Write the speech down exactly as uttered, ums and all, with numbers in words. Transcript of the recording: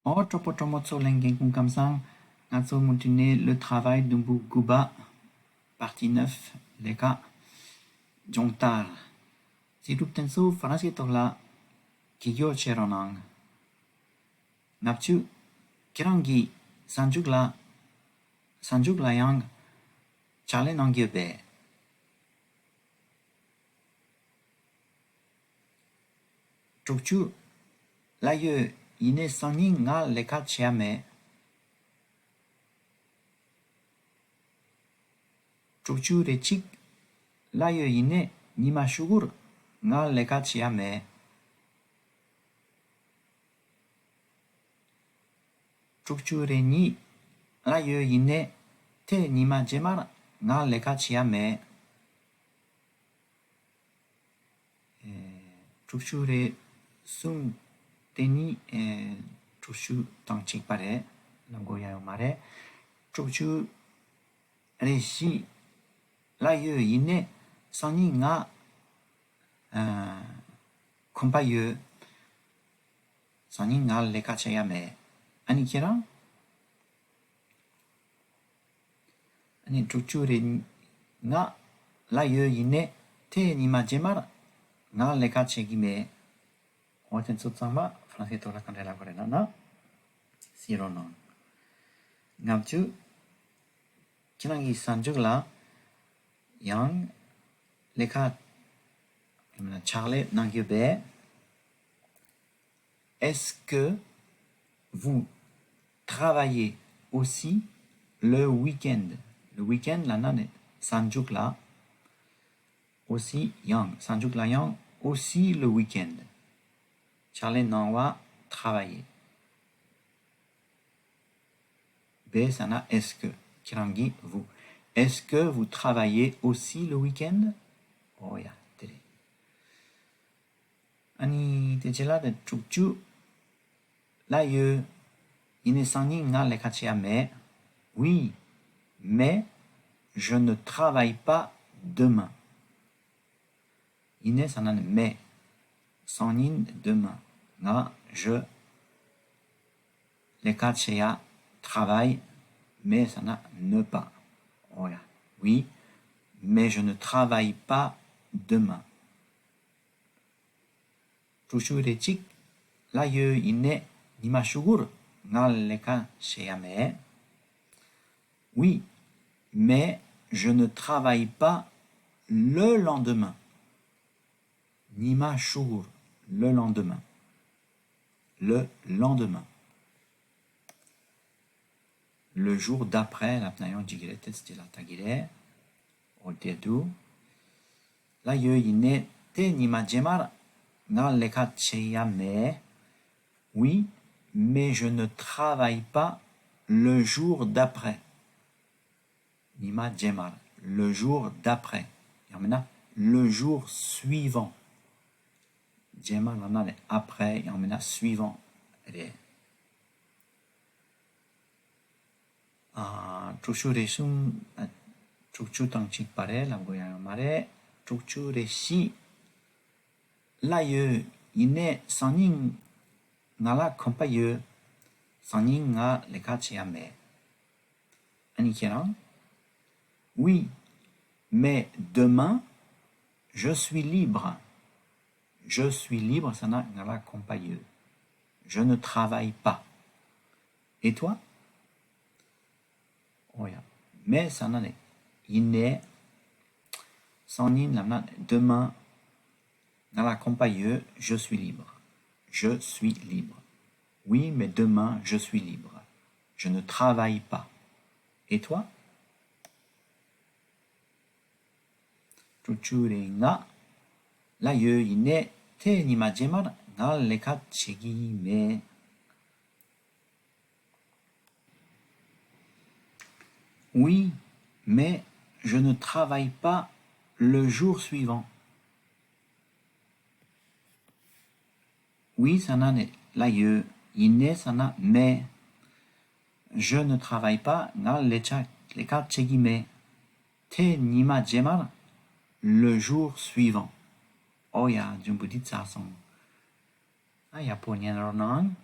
ཨོ་གྲོགས་པོ་གྲོགས་མོ་ཚོ་ལྷན་རྒྱས་སྐུ་ཁམས་བཟང་། ང་ཚོ་མུ་མཐུད་ནས་le travail དུམ་བུ་དགུ་པ། partie neuf ལས་ཀ་སྦྱོང་བརྡར། རྩིས་གྲུབ་དེ་ཚོ་ཧྥ་རན་སིའི་ཐོག་ལ་གི་སྐྱོར་བྱེད་རོགས་གནང་། ལྔ་བཅུ། ཁྱེད་རང་གིས་གཟའ་མཇུག་ལ་གཟའ་མཇུག་ལ་ཡང་ཕྱག་ལས་གནང་རྒྱུ་བས། དྲུག་ཅུ། ལགས་ཡོད། ཡིན་ནའི་སང་ཉིན་ང་ལས་ཀ་བྱེད་ཡ་མེད། དྲུག་ཅུ་རེ་གཅིག། ལགས་ཡོད། ཡིན་ནའི་ཉི་མ་ཤུ་གུར་ང་ལས་ཀ་བྱེད་ཡ་མེད། དྲུག་ཅུ་རེ་གཉིས། ལགས་ཡོད། ཡིན་ནའི་ཐེངས་ཉི་མ་རྗེས་མར་ང་ལས་ཀ་བྱེད་ཡ་མེད། ཨེ། དྲུག་ཅུ་རེ་གསུམ། དེ་ནི་ཨེ་དྲུག་ཅུ་དང་གཅིག་པ་རེད། ལབ་དགོས་ཡ་ཡོད་མ་རེད། དྲུག་ཅུ་རེ་བཞི། ལགས་ཡོད། ཡིན་ནའི་སང་ཉིན་ང་ཨ་ཁོམ་པ་ཡོད། སང་ཉིན་ང་ལས་ཀ་བྱེད་ཡ་མེད། ཨ་ནི་ཁྱེད་རང་། ཨ་ནི་དྲུག་ཅུ་རེ་ལྔ། ལགས་ཡོད། ཡིན་ནའི་ཐེངས་ཉི་མ་རྗེས་མར་ང་ལས་ཀ་བྱེད་ཀྱི་མེད། འོ་དེ་ཚོ་ཚང་མ་ཧྥ་རན་སིའི་ཐོག་ལ་ག་འདྲས་ལབ་དགོས་རེད་ལབ་ན། གཟིགས་རོགས་གནང་། ལྔ་བཅུ། ཁྱེད་རང་གིས་གཟའ་མཇུག་ལ་ཡང་ལས་ཀ་ཡང་ན་ཕྱག་ལས་གནང་རྒྱུ་བས། Est-ce que vous travaillez aussi le week-end? Le week-end ལབ་ན་ནི་གཟའ་མཇུག་ལ། Aussi ཡང་། གཟའ་མཇུག་ལ་ཡང་། Aussi le week-end. ཕྱག་ལས་གནང་བ། Travailler. བས་ཟེར་ན། Est-ce que ཁྱེད་རང་གིས། vous. Est-ce que vous travaillez aussi le week-end? འོ་ཡ། དེ་རེད། ཨ་ནི་དེ་རྗེས་ལ་དེ་དྲུག་ཅུ། ལགས་ཡོད། ཡིན་ནའི་སང་ཉིན་ང་ལས་ཀ་བྱེད་ཡ་མེད། Oui, mais je ne travaille pas demain. ཡིན་ནའི་ཟེར་ན་ནི་mais། སང་ཉིན། demain. ང་། je། ལས་ཀ་བྱེད་ཡ། Travail. Mais ཟེར་ན་ne pas. འོ་ཡ། Oui, mais je ne travaille pas demain. དྲུག་ཅུ་རེ་གཅིག། ལགས་ཡོད། ཡིན་ནའི་ཉི་མ་ཤུ་གུར་ང་ལས་ཀ་བྱེད་ཡ་མེད། Oui, mais je ne travaille pas le lendemain. ཉི་མ་ཤུ་གུར། Le lendemain. Le lendemain. Le jour d'après ལབ་ན་ཡང་འགྲིག་གི་རེད། དེ་ཚོ་དེ་ལ་ལྟ་གི་རེད། འོ་དེ་འདུག་ལགས་ཡོད། ཡིན་ནའི་ཐེངས་ཉི་མ་རྗེས་མར་ང་ལས་ཀ་བྱེད་ཡ་མེད། Oui, mais je ne travaille pas le jour d'après. ཉི་མ་རྗེས་མར། Le jour d'après. ཡང་མིན་ན་le jour suivant. རྗེས་མ་ལབ་ན་ལས། Après ཡང་མིན་ན་suivant རེད། ཨ། དྲུག་ཅུ་རེ་གསུམ། ཨ། དྲུག་ཅུ་དང་གཅིག་པ་རེད། ལབ་དགོས་ཡ་ཡོད་མ་རེད། དྲུག་ཅུ་རེ་བཞི། ལགས་ཡོད། ཡིན་ནའི་སང་ཉིན་ང་ལ་ཁོམ་པ་ཡོད། སང་ཉིན་ང་ལས་ཀ་བྱེད་ཡ་མེད། ཨ་ནི་ཁྱེད་རང་། Oui, mais demain, je suis libre. Je suis libre ཟེར་ན་ང་ལ་ཁོམ་པ་ཡོད། Je ne travaille pas. Et toi? འོ་ཡ། Mais ཟེར་ན་ནི། ཡིན་ནའི། སང་ཉིན་ལབ་ན། Demain. ང་ལ་ཁོམ་པ་ཡོད། Je suis libre. Je suis libre. Oui, mais demain, je suis libre. Je ne travaille pas. Et toi? དྲུག་ཅུ་རེ་ལྔ། ལགས་ཡོད། ཡིན་ནའི་ཐེངས་ཉི་མ་རྗེས་མར་ང་ལས་ཀ་བྱེད་ཀྱི་མེད། Oui, mais je ne travaille pas le jour suivant. Oui ཟེར་ན་ནི་ལགས་ཡོད། ཡིན་ནའི་ཟེར་ན་mais. Je ne travaille pas. ང་ལས་ཀ་ལས་ཀ་བྱེད་ཀྱི་མེད། ཐེངས་ཉི་མ་རྗེས་མར། Le jour suivant. འོ་ཡ། འཇུམ་པོ་འདི་ཚར་སོང་། ཨ། ཡག་པོ་ཉན་རོགས་གནང་།